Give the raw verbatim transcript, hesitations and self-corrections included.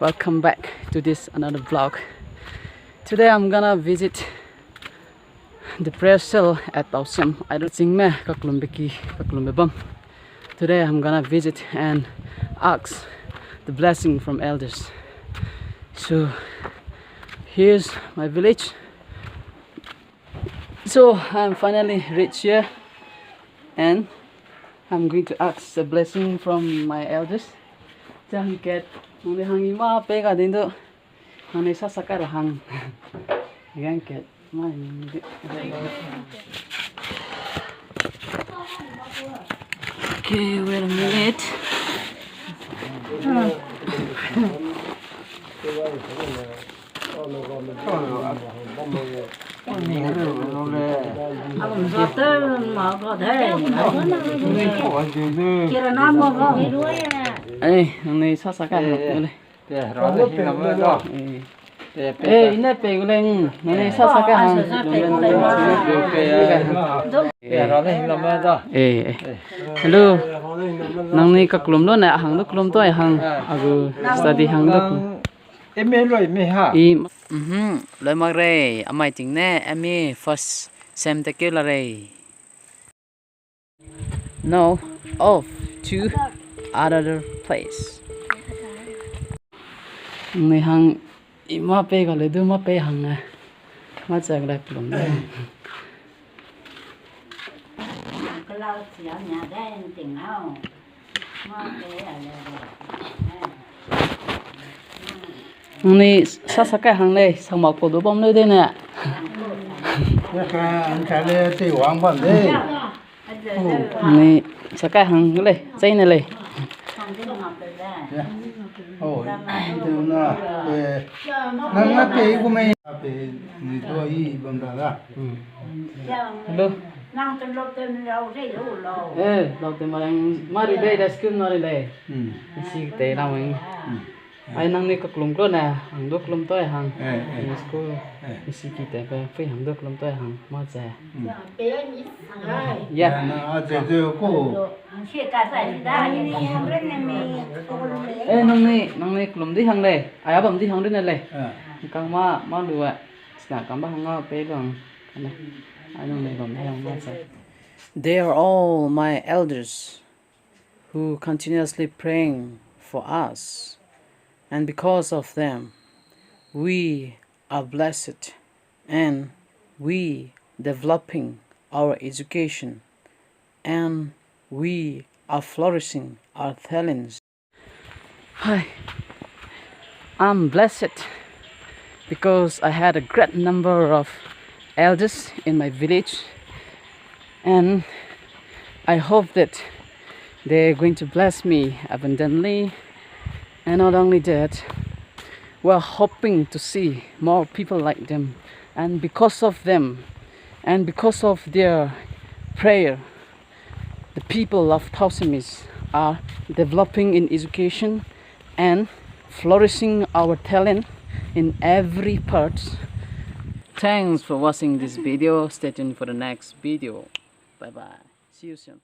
Welcome back to this another vlog. Today I'm gonna visit the prayer cell at Tausem. I don't think me kaklumbe ki, kaklumbe bam. Today I'm gonna visit and ask the blessing from elders. So here's my village. So I'm finally reached here, and I'm going to ask a blessing from my elders. Jang ket, nangnui hang i ma pei ga din du. Nangnui sa sa kai ra hang. Jang ket, ma ni. Okay, wait a minute. Eh, nangnui sa sa kai ra le. Eh, ine pei gu lei, nangnui sa sa kai hang. Eh, eh. Hello. Nangnui kaklum lu ne, hang du klum toi hang. A gu study hang du klum. M A loi me ha. I, mhm, loi mak rei, amai ting ne, M A first sem te keu la rei. Now, off to another place. Nangnui hang, i ma pei ga le du ma pei hang e. Ma chak le klum le. Nangnui sa sa kai hang lei, sa mak pau du bam leu de ne. Ka, ka le tei wang bam de. Nangnui sa kai hang lei, chai ne lei. Oh, na, eh, nang na pei gu mei, na pei ni du i bam da da. Hmm. Hello. Eh, lau te ma yang, ma ri dei da school ma ri lei. Hmm. Isi te la wang. Hmm. Ai nangnui kaklum klo ne, hang du klum toi hang. Eh, eh. Ni school, eh, isi ki te pe, pui hang du klum toi hang, ma che. Hmm. Ya. Ya, na, a che che ko. Eh, nangnui, nangnui klum di hang lei. Ai a bam di hang di ne lei. Ah. Kang ma, ma lu e. Sna kang ba hang a pei lu hang. Kane. Ai nangnui bam di hang ma che. They are all my elders who continuously praying for us. And because of them, we are blessed and we developing our education and we are flourishing our talents. Hi, I'm blessed because I had a great number of elders in my village, and I hope that they're going to bless me abundantly. And not only that, we're hoping to see more people like them. And because of them, and because of their prayer, the people of Tausem East are developing in education and flourishing our talent in every part. Thanks for watching this video. Stay tuned for the next video. Bye bye. See you soon.